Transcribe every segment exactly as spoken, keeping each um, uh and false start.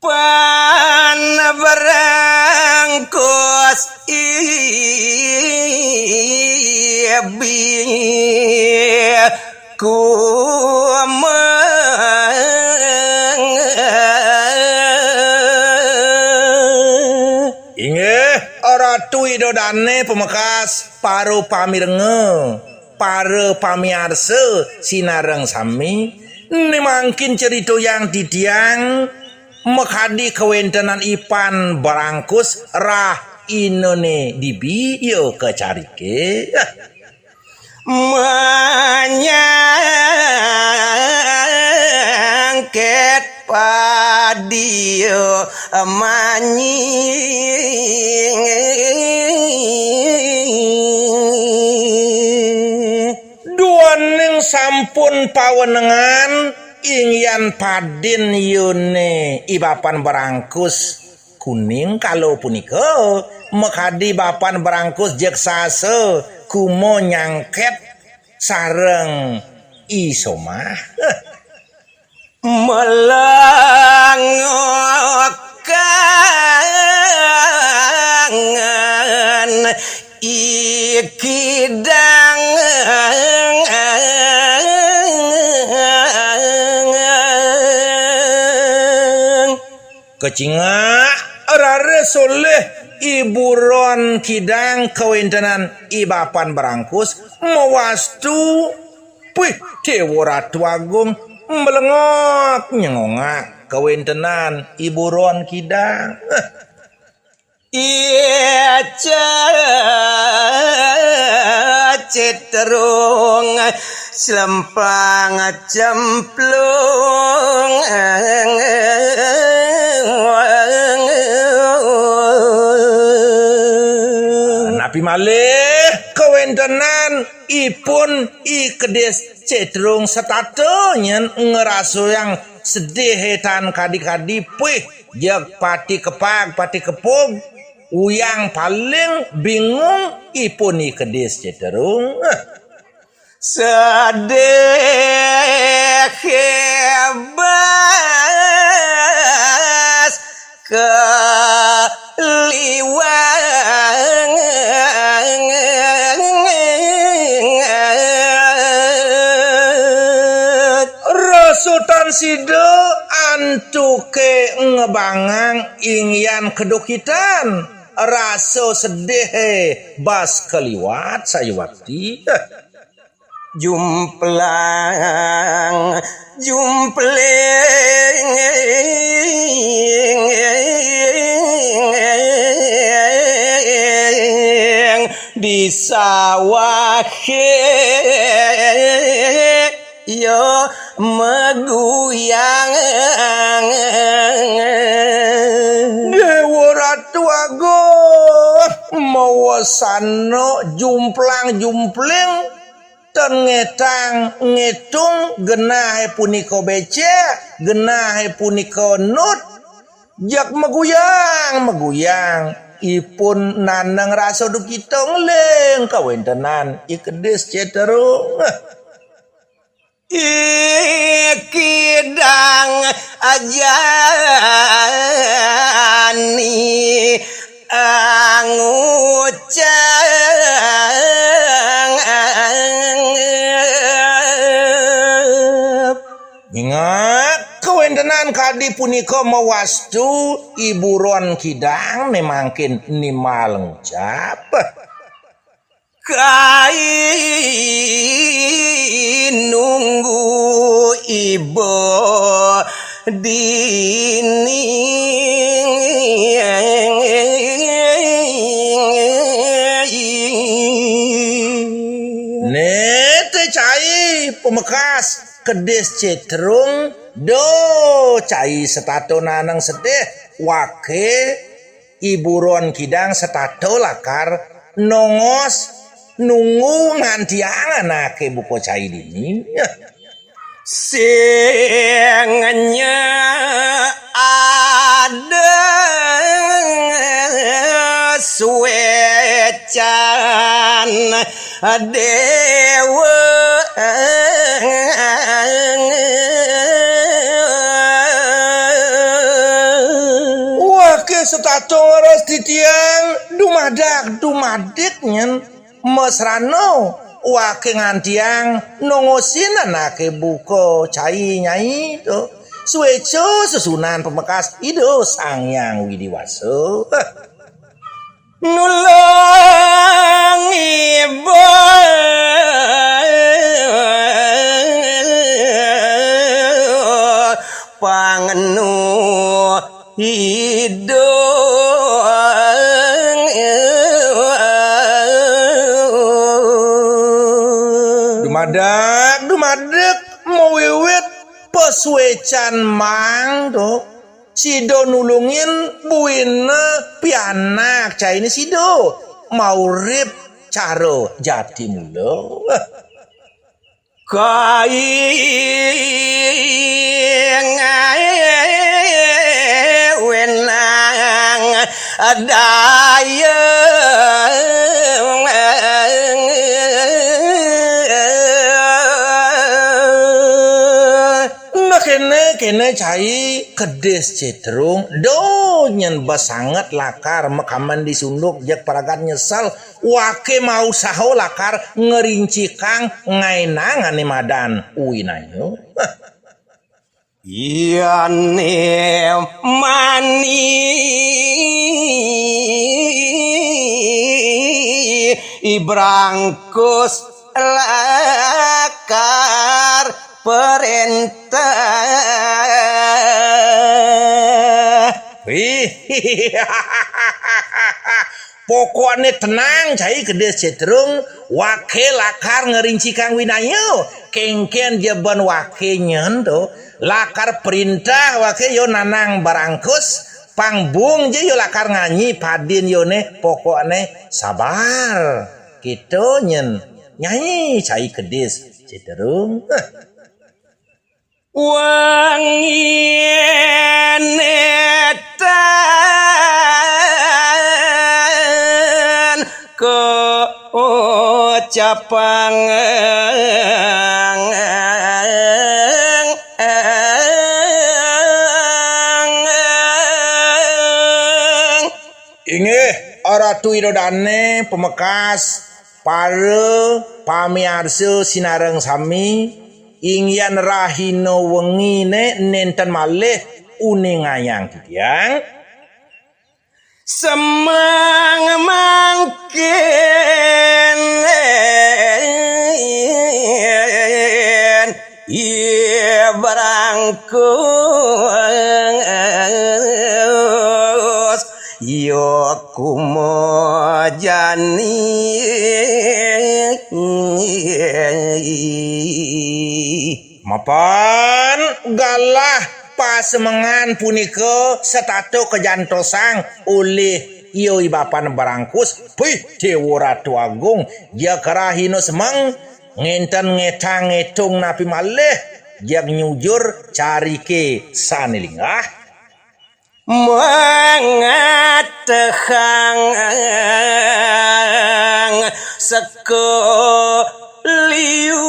Pan barangkus ibi kumeng. Inggih, Ratu Ida Dane pamekas, para pamirenga, para pamiarsa sinareng sami, ne mangkin critoyang titiang makadi kawentenan ipan barangkus rahinane dibi ya kacarike. Manyangket padia manyi. Duaning sampun pawenengan inggian padin yune I Bapan Barangkus kuning kala punika, makadi Bapan Barangkus jeksasa kuma nyangket sareng I Somah. Melangokangan ikidang. Kacingak, raris olih I Buron Kidang kawentenan I Bapan Barangkus mawastu. Puih, Dewa Ratu Agung, melengok nyengongak kawentenan I Buron Kidang. Ica cetrung selempang cemplung. Napi malih kawentenan ipun I Kedis Cetrung setata nyen ngrasayang sedih tan kadi-kadi, puih, jeg pati kepag, pati kepug, uyang paling bingung ipun I Kedis Cetrung. Sedih bas kaliwat. Rasa tan sida antuke ngebangang inggian kedukitan. Rasa sedihe bas kaliwat sayuwakti. Jumplang, jumpling di sawahe ya meguyang. Dewa Ratu Agung, mawasana jumplang-jumpling, ten ngetang ngetung, genahe punika becik, genahe punika nut, jak meguyang-meguyang. Ipun naneng rasa dukita ngeling kawentenan I Kedis Ceterung. Ikidang ajani angucap. Ingat, kawentenan kadi punika mawastu I Buron Kidang ne mangkin nimal ngucap. Kai nunggu iba dini. Ne te cai pamekas Kedis Ceterung, do cai setata naneng sedih, wake I Buron Kidang setata lakar nongos nunggu ngantiang anake buka cai dini. Sing nya ada suecan dewa. Setata leres titiang dumadak dumadik nyen masrana wake ngantiang nongosin anake buka cai nyai to. Sueca sesunan pamekas Ida Sang Hyang Widi Wasa. Nulung iba pangenu hidung. Dumadak, dumadak, mawiwit pasuecan mang to. Sida nulungin buina pianak cainé sida maurip cara jati mula. Kaing wenang daya. Nah, kéné, kéné cai kedis Cédrung, do nyén ba sanget lakar makamen di sunduk jeg paragat nyesel, wake mausaha lakar ngerincikang ngaénang ané madan uinaya. Yane mani ibrangkus lakar perintah. Wih. Pokokné tenang cai kedis Cédrung, wake lakar ngerincikang winaya, kéngkén ja ban wake nyén to, lakar perintah wake ya nanang barangkus, pang bung ja ya lakar nganyi padin yané, pokokné sabar. Kéto nyén nyai cai kedis Cédrung. Heh. Wangine tan kocapang. Inggih, Ratu Ida Dané, pamekas, para pamiarsa sinareng sami, inggihan rahina wenginé nénten malih uningayang titiang. Semeng mangkin ibrangkus ya kumajani. Mapan galah pasemengan punika setata kajantosang olih ya ibapan barangkus, pih Déwa Ratu Agung, ja karahina semeng, ngénten ngétang ngétung napi malih, jag nyujur cariké sané linggah. Mangatehang seka liu.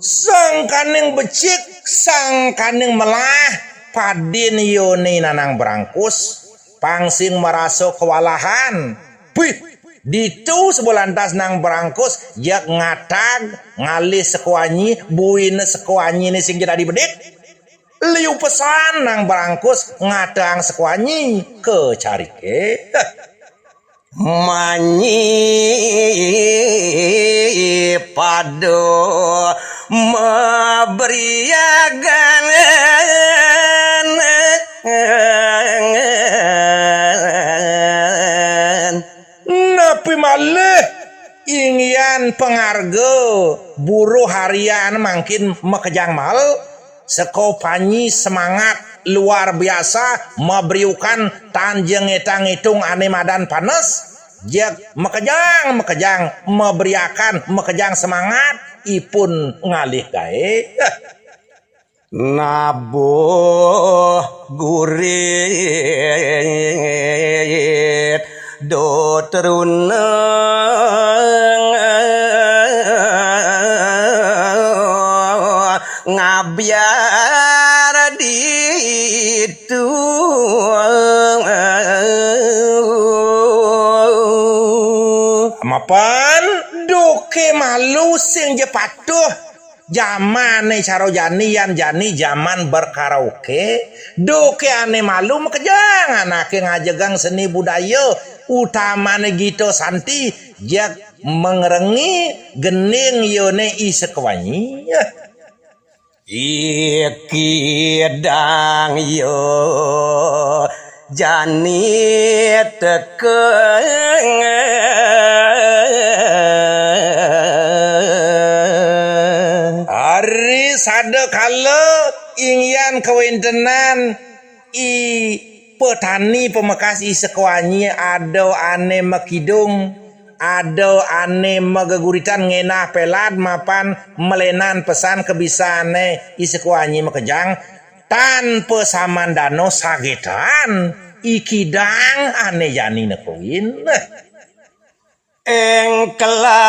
Sangkaning becik, sangkaning melah, padin yané nanang barangkus, pang sing marasa kawalahan. Pih, ditu sabulantas nang barangkus, jak ngatag, ngalih sekuanyi, buina sekuanyiné sing ja dadi bedik. Liu pesan nang barangkus ngatehang sekuanyi ka cariké. Manyi pada mabriagan. Napi malih inggihan pangarga buruh harian mangkin makejang mal, seka panyi semangat luar biasa, mabriukan tan ja ngétang-étung ané madan panes, jeg makejang, makejang, mabriakan, makejang semangat, ipun ngalih gaé. Nabuh gurit do teruneng. Ngabiar ditu. Mapan, duke malu sing ja patuh. Jamane cara jani, yan jani jaman berkaraoke, duke ane malu makejang anake ngajegang seni budaya, utamane gita santi, jeg mengrengi gening yone i sekuanyi. Iki dang yo jani teke. Ari sada kala ingyan kawentenan i petani pemekas i sekuanyi ada ane makidung, ada ane mageguritan ngenah pelad mapan melenan pesan kebisane i sekuanyi makejang, tanpa samandano sagetan i kidang ane jani nekuin. Engkelak,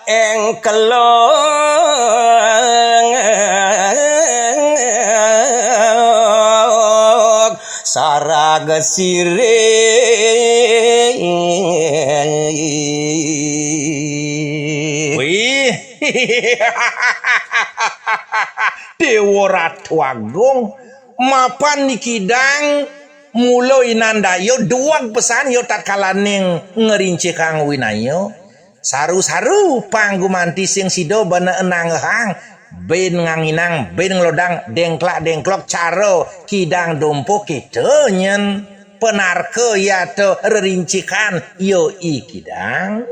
engkelok, sarag sirih. Wih. Dewa Ratu Agung, mapan ni kidang mula inan daya dueg pesan ya tatkalaning ngerincikang winaya. Saru-saru pang gumanti sing sida bana enanggehang, bin nganginang, bin ngelodang, dengklak-dengklok cara kidang dumpuh kita nyen. Penarka ya ta rerincikan ya i kidang.